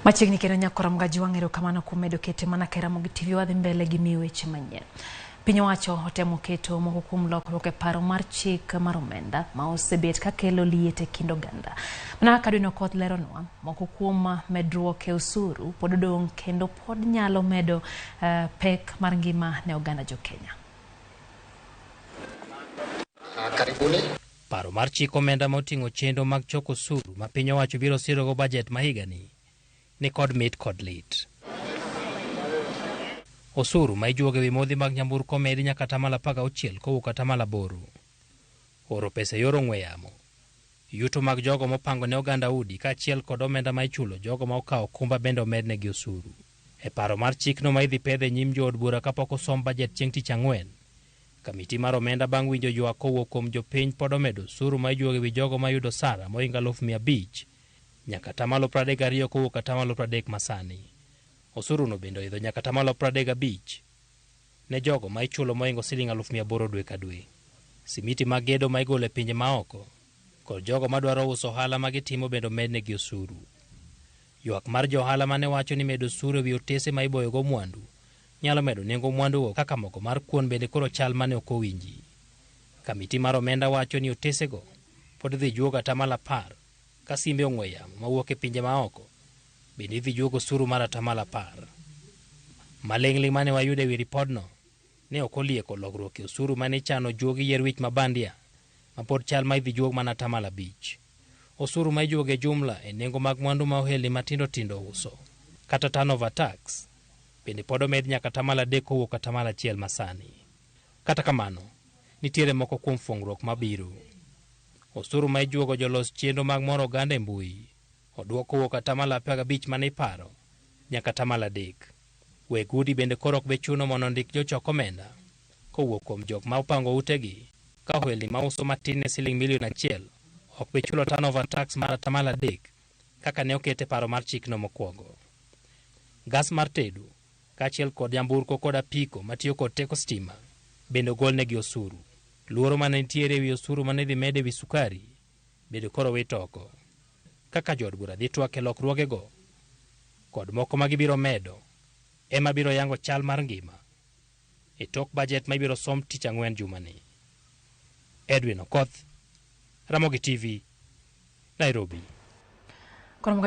Machiegni kendo nyakora Mgajwang', erokamano kuom medo kete mana ka Ramogi TV. Wadhi mbele gi miyo weche manyien. Piny owacho otemo keto moko kuom lokruok e paro mar chik mar omenda ma osebet kakelo liet e kind oganda. Mana kaka Edwin Okoth leronwa, moko kuom medruok e osuru pod odong' kendo pod nyalo medo pek mar ngima ne oganda jo Kenya. Karibuni. Paro mar chik omenda moting'o chenro mag choko osuru ma piny owacho biro sirogo bajet ma higani ni kod mit kod lit. Osuru ma ijuogo ewi modhi mag nyamburko omedi nyaka 16% kowuok 8%. Oro pesa e yor ong'we yamo. Yuto mag jogo mopango ne oganda udi kaachiel kod omenda ma ichulo jogo ma okawo okumba bende omednegi osuru. E paro mar chikno ma idhi pedhe e nyim jood bura kapok osom bajet chieng' tich ang'wen. Kamiti mar omenda bang' winjo ywak kowuok kuom jopiny pod omedo osuru ma ijuogo ewi jogo mayudo osara mohingo 500,000 nyaka 32% kowuok 30% masani. Osuru no bende oidho nyaka 35% ne jogo ma ichulo mohingo siling 800,000 dwe ka dwe. Simiti mag gedo ma igolo e pinje maoko kod jogo madwaro uso ohala ma gitimo bende omednegi osuru. Ywak mar jo ohala mane wacho ni medo osuru ewi otese ma iboyogo mwandu nyalo medo nengo mwandugo kaka mogo mar kuon bende koro chal mane ok owinji. Kamiti mar omenda wacho ni otesego pod idhi juog 10% ka simbe ong'we yamo mawuok e pinje maoko bende idhi juog osuru mar 10%. Maling'ling' mane wayudo ewi ripodno ne ok olieko lokruok e osuru mane ichano juogi yier wich ma bandia ma pod chal ma idhi juog mana 5%. Osuru ma ijuogo e jumla e nengo mag mwandu ma ohelni matindo tindo uso kata turnover tax bende pod omed nyaka 3% kowuok 1% masani. Kata kamano, nitiere moko kuom fungruok mabiro. Osuru ma ijuogo jolos chenro mag moro oganda e mbui oduok kowuok 15% mane iparo nyaka 3%. Weg udi bende koro ok be chuno mondo ondik jochok omenda kowuok kuom jok ma opango utegi ka ohelni ma uso matin ne siling 1 million ok be chulo turnover tax mar 3% kaka ne oket e paro mar chikno mokwongo. Gas mar tedo kaachiel kod nyamburko kod apiko matiyo kod teko stima bende ogolnegi osuru. Luoro mane nitiere ewi osuru mane idhi med ewi sukari bende koro wit oko. Kaka jood bura dhi twak e lokruogego kod moko ma gibiro medo ema biro yango chal mar ngima e tok bajet ma ibiro som tich ang'wen jumani. Edwin Okoth, Ramogi TV, Nairobi.